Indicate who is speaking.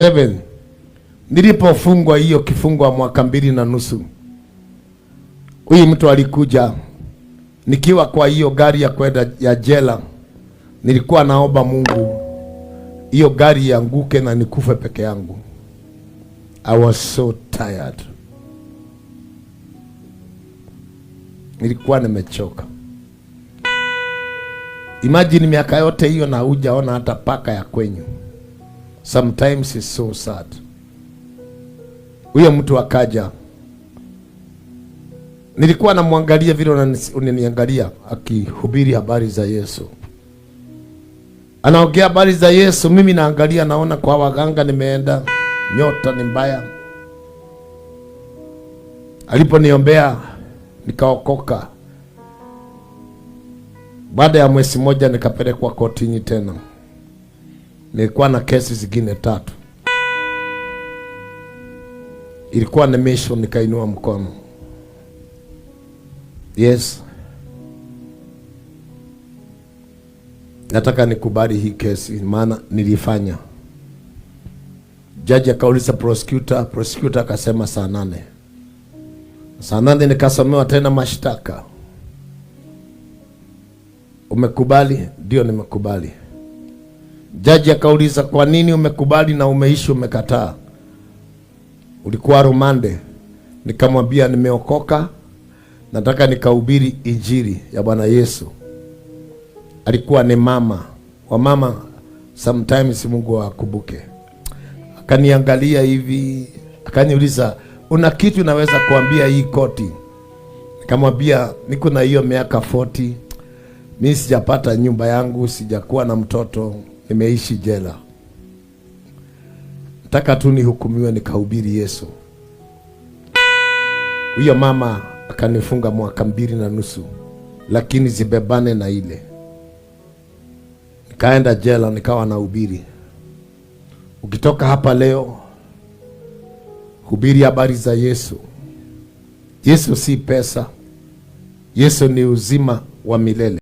Speaker 1: 7 nilipofungwa hiyo kifungo wa mwaka 2.5, huyu mtu alikuja nikiwa kwa hiyo gari ya kwenda ya jela. Nilikuwa naomba Mungu hiyo gari ianguke na nikufe peke yangu. I was so tired, nilikuwa nimechoka. Imagine miaka yote hiyo na hujaona hata paka ya kwenyu. Sometimes it's so sad. Huyo mtu akaja, nilikuwa namwangalia vile unaniangalia, akihubiri habari za Yesu, anaongea habari za Yesu, mimi naangalia, naona kwa waganga nimeenda, nyota ni mbaya. Aliponiombea nikaokoka. Baada ya mwezi mmoja nikapelekwa kotini tena, nilikuwa na kesi zingine 3. Ilikuwa ni mission, nikainua mkono. Yes, nataka nikubali hii kesi, maana nilifanya. Jaji akauliza prosecutor, prosecutor akasema saa 8. Saa 8 nikasomewa tena mashtaka. Umekubali? Ndio, nimekubali. Jaji akauliza kwa nini umekubali na umeishi umekataa? Ulikuwa rumande. Nikamwambia nimeokoka, nataka nikahubiri injili ya Bwana Yesu. Alikuwa ni mama wa mama, sometimes Mungu akumbuke. Akaniangalia hivi, akaniuliza una kitu naweza kuambia hii koti? Nikamwambia niko na hiyo miaka 40, mimi sijapata nyumba yangu, sijakuwa na mtoto, nimeishi jela. Nataka tu nihukumiwe nikahubiri Yesu. Huyo mama akanifunga mwaka 2.5, lakini zibebane na ile. Nikaenda jela nikawa nahubiri. Ukitoka hapa leo, hubiri habari za Yesu. Yesu si pesa. Yesu ni uzima wa milele.